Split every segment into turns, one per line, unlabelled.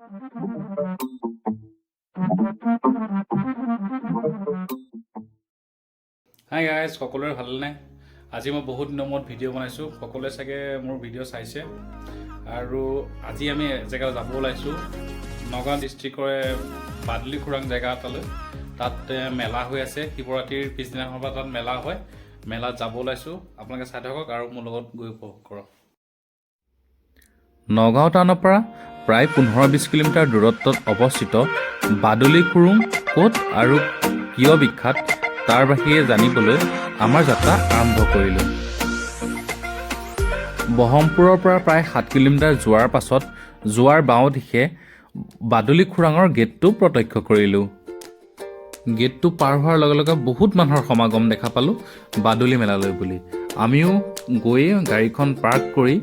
Hi guys, সকলোৰে ভালনে? আজি মই বহুত দিনৰ মূৰত ভিডিঅ' বনাইছোঁ। সকলোৱে চাগে মোৰ ভিডিঅ' চাইছে। আৰু আজি আমি এজেগালৈ যাব ওলাইছোঁ, নগাঁও ডিষ্ট্ৰিক্টৰে বাদুলি খোৰাং জেগা এটালৈ। তাত মেলা হৈ আছে। শিৱৰাত্ৰিৰ পিছদিনাখনৰ পৰা তাত মেলা হয়। মেলাত যাব ওলাইছোঁ। আপোনালোকে চাই থাকক আৰু মোৰ লগত গৈ উপভোগ কৰক।
নগাঁও টাউনৰ পৰা প্ৰায় 15-20 কিলোমিটাৰ দূৰত্বত অৱস্থিত বাদুলি খুৰুং ক'ত আৰু কিয় বিখ্যাত, তাৰ বাহিৰে জানিবলৈ আমাৰ যাত্ৰা আৰম্ভ কৰিলোঁ। বহৰমপুৰৰ পৰা প্ৰায় 7 কিলোমিটাৰ যোৱাৰ পাছত যোৱাৰ বাওঁ দিশে বাদুলি খোৰাঙৰ গেটটো প্ৰত্যক্ষ কৰিলোঁ। গেটটো পাৰ হোৱাৰ লগে লগে বহুত মানুহৰ সমাগম দেখা পালোঁ বাদুলি মেলালৈ বুলি। আমিও গৈয়ে গাড়ীখন পাৰ্ক কৰি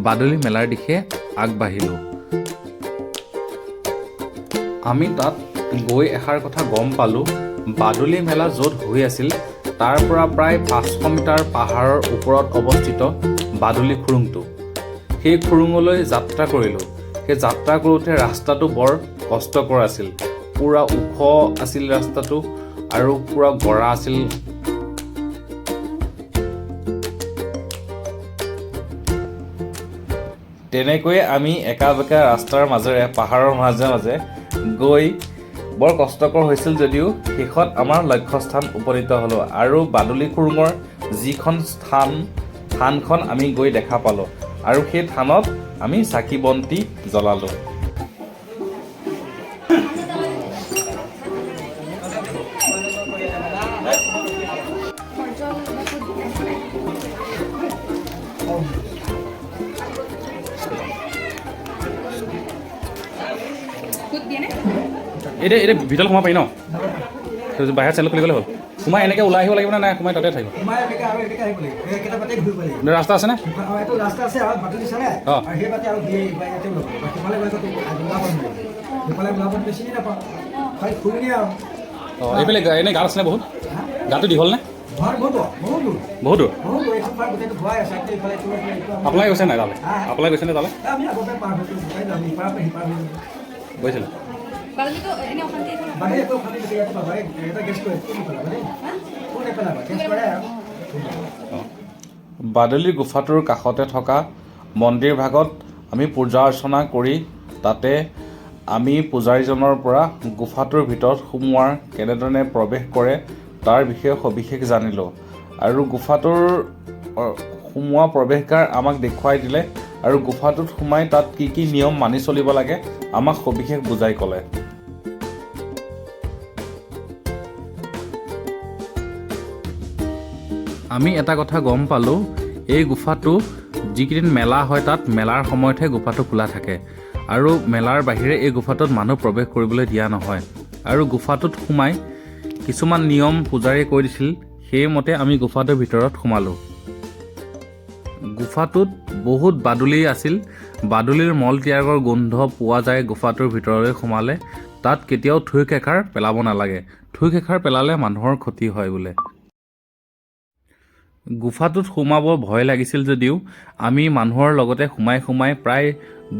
বাদুলি মেলাৰ দিশে আগবাঢ়িলোঁ। আমি তাত গৈ এষাৰ কথা গম পালোঁ, বাদুলি মেলা য'ত হৈ আছিল তাৰ পৰা প্ৰায় 500 মিটাৰ পাহাৰৰ ওপৰত অৱস্থিত বাদুলি খুৰুংটো। সেই খুৰুঙলৈ যাত্ৰা কৰিলোঁ। সেই যাত্ৰা কৰোঁতে ৰাস্তাটো বৰ কষ্টকৰ আছিল। পূৰা ওখ আছিল ৰাস্তাটো আৰু পূৰা গৰা আছিল। তেনেকৈয়ে আমি একা বেঁকা ৰাস্তাৰ মাজেৰে, পাহাৰৰ মাজে মাজে গৈ বৰ কষ্টকৰ হৈছিল যদিও শেষত আমাৰ লক্ষ্যস্থান উপনীত হ'লোঁ আৰু বাদুলি খুৰুঙৰ যিখন স্থান, থানখন আমি গৈ দেখা পালোঁ আৰু সেই থানত আমি চাকি বন্তি জ্বলালোঁ।
এতিয়া এতিয়া ভিতৰত সোমাব পাৰি ন? বাহিৰত চেণ্ডেল খুলি গ'লে হ'ল। সোমাই এনেকৈ ওলাই আহিব লাগিব নে নাই, সোমাই তাতে থাকিব?
সোমাই এনেকে আৰু এনেকে আহিব লাগিব। এই একেটা বাটে ঘূৰিব লাগিব।
ৰাস্তা আছেনে?
আৰু এইটো ৰাস্তা আছে আৰু বাটটো দিছানে?
অঁ।
আৰু সেই বাটে আৰু দিয়ে ইয়াতে ওলাব। সিফালে গ'লে আকৌ ওলাব নোৱাৰিব। সিফালে ওলাব দিলে চিনি নাপাওঁ, খালি ফুৰিলে আৰু।
অঁ, এইফালে এনেই গাঁত আছেনে বহুত? গাঁতটো দীঘল নে?
ঘৰ বহুত দূৰ, বহুত দূৰ।
বহুত দূৰ?
বহুত দূৰ। এইখন পাৰ গোটেইটো ভৰাই আছে। এতিয়া ইফালে এইটো, এইফালে এইটো।
আপোনালোকে গৈছে নাই তালৈ?
হা?
আপোনালোকে গৈছে নে তালৈ?
আমি আগতে পাৰ হৈছোঁ গোটেই। আমি ইপাৰৰ পৰা সিপাৰ হৈ যাওঁ।
গৈছিলে?
বাহিৰে একো অশান্তি বেছি ইয়াতে পাবা। এটা গেছ কৰে, কোন নেপেলাবা দেই, কোন নেপেলাবা, গেছ কৰে আৰু।
অঁ।
বাদুলি গুফাটোৰ কাষতে থকা মন্দিৰ ভাগত আমি পূজা অৰ্চনা কৰি তাতে আমি পূজাৰীজনৰ পৰা গুফাটোৰ ভিতৰত সোমোৱাৰ কেনেধৰণে প্ৰৱেশ কৰে তাৰ বিষয়ে সবিশেষ জানিলোঁ আৰু গুফাটোৰ সোমোৱা প্ৰৱেশদ্বাৰ আমাক দেখুৱাই দিলে আৰু গুফাটোত সোমাই তাত কি কি নিয়ম মানি চলিব লাগে আমাক সবিশেষ বুজাই ক'লে। আমি এটা কথা গম পালোঁ, এই গুফাটো যিকেইদিন মেলা হয় তাত মেলাৰ সময়তহে গুফাটো খোলা থাকে আৰু মেলাৰ বাহিৰে এই গুফাটোত মানুহ প্ৰৱেশ কৰিবলৈ দিয়া নহয়। আৰু গুফাটোত সোমাই কিছুমান নিয়ম পূজাৰীয়ে কৈ দিছিল, সেইমতে আমি গুফাটোৰ ভিতৰত সোমালোঁ। গুফাটোত বহুত বাদুলি আছিল। বাদুলিৰ মল ত্যাগৰ গোন্ধ পোৱা যায় গুফাটোৰ ভিতৰলৈ সোমালে। তাত কেতিয়াও থুই খেকাৰ পেলাব নালাগে। থুই খেকাৰ পেলালে মানুহৰ ক্ষতি হয় বোলে। গুফাটোত সোমাব ভয় লাগিছিল যদিও আমি মানুহৰ লগতে সোমাই সোমাই প্ৰায়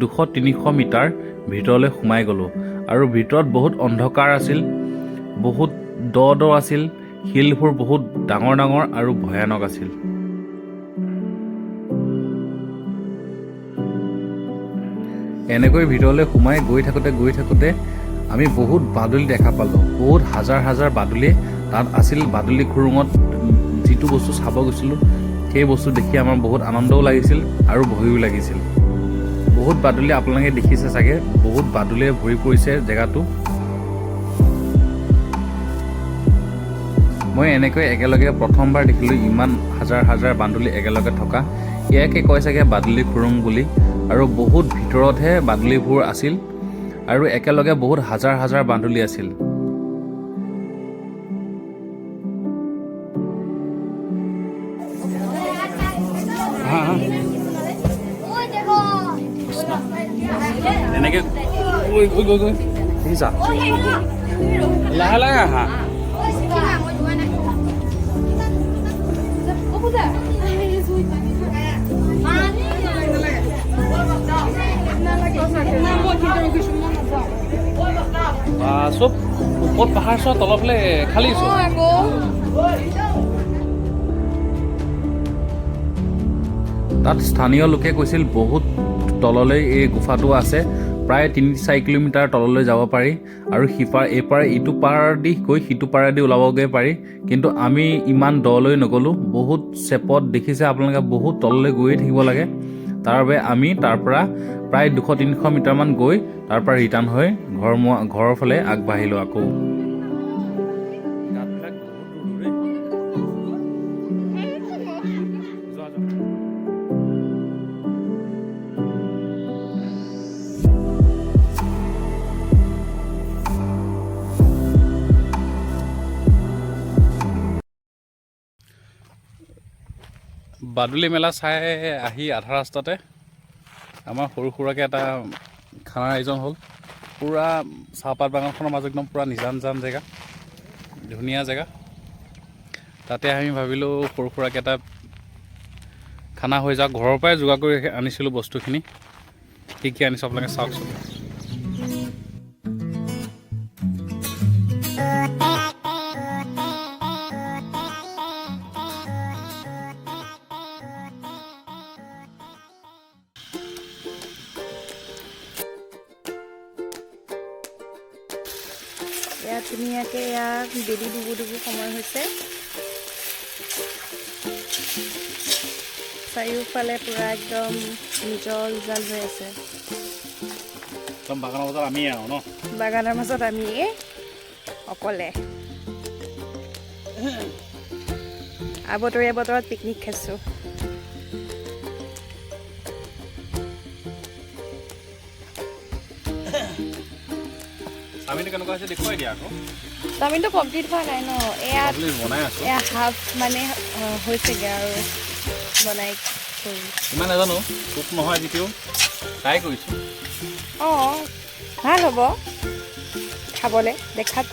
200-300 মিটাৰ ভিতৰলৈ সোমাই গ'লোঁ। আৰু ভিতৰত বহুত অন্ধকাৰ আছিল, বহুত দ দ আছিল, শিলবোৰ বহুত ডাঙৰ ডাঙৰ আৰু ভয়ানক আছিল। এনেকৈ ভিতৰলৈ সোমাই গৈ থাকোঁতে গৈ থাকোঁতে আমি বহুত বাদুলি দেখা পালোঁ। বহুত হাজাৰ হাজাৰ বাদুলি তাত আছিল। বাদুলি খুৰুঙত যিটো বস্তু চাব গৈছিলোঁ, সেই বস্তু দেখি আমাৰ বহুত আনন্দও লাগিছিল আৰু ভয়ো লাগিছিল। বহুত বাদুলি আপোনালোকে দেখিছে চাগে, বহুত বাদুলিয়ে ভৰি পৰিছে জেগাটো। মই এনেকৈ একেলগে প্ৰথমবাৰ দেখিলোঁ ইমান হাজাৰ হাজাৰ বাদুলি একেলগে থকা। ইয়াকে কয় চাগে বাদুলি খুৰুং বুলি। আৰু বহুত ভিতৰতহে বাদুলিবোৰ আছিল আৰু একেলগে বহুত হাজাৰ হাজাৰ বাদুলি আছিল।
হা হা, এনেকৈ গৈ গৈ গৈ গৈ দেখিছা, লাহে লাহে আহা। বা চব ওপৰত পাহাৰ চোৱা, তলফালে খালী চব।
আকৌ।
তাত স্থানীয় লোকে কৈছিল, বহুত তললৈ এই গুফাটো আছে, প্ৰায় 3-4 কিলোমিটাৰ তললৈ যাব পাৰি আৰু সিপাৰ এইপাৰ ইটো পাৰ দি গৈ সিটো পাৰেদি ওলাবগৈ পাৰি। কিন্তু আমি ইমান দলৈ নগ'লোঁ। বহুত চেপত দেখিছে আপোনালোকে, বহুত তললৈ গৈয়ে থাকিব লাগে। তাৰ বাবে আমি তাৰ পৰা প্ৰায় 200-300 মিটাৰমান গৈ তাৰ পৰা ৰিটাৰ্ণ হৈ ঘৰৰ ফালে আগবাঢ়িলোঁ আকৌ।
গাঁতবিলাক বহুত দূৰ দূৰ দেই। যোৱা যোৱা। বাদুলি মেলা চাই আহি আধা ৰাস্তাতে আমাৰ সৰু সুৰাকৈ এটা খানাৰ আয়োজন হ'ল। পূৰা চাহপাত বাগানখনৰ মাজত একদম পূৰা নিজান জান জেগা, ধুনীয়া জেগা। তাতে আমি ভাবিলোঁ সৰু সুৰাকৈ এটা খানা হৈ যাওক। ঘৰৰ পৰাই যোগাৰ কৰি আনিছিলোঁ বস্তুখিনি। কি কি আনিছোঁ আপোনালোকে চাওকচোন।
এয়া ধুনীয়াকৈ, এয়া বেলি ডুবু ডুবু সময় হৈছে। চাৰিওফালে পূৰা একদম নিজৰ উজাল হৈ আছে।
একদম বাগানৰ মাজত আমি আৰু ন?
বাগানৰ মাজত আমি অকলে আবতৰীয়া বতৰত পিকনিক খাইছোঁ।
চাওমিনটো কেনেকুৱা হৈছে দেখুৱাই দিয়া আকৌ।
চাওমিনটো কমপ্লিট হোৱা নাই ন এয়া?
আপুনি বনাই আছোঁ।
এয়া হাফ মানে হৈছেগৈ আৰু বনাই কৰি।
ইমান নাজানো, কুক নহয় যদিও ট্ৰাই কৰিছোঁ।
অঁ, ভাল হ'ব খাবলৈ দেখাত।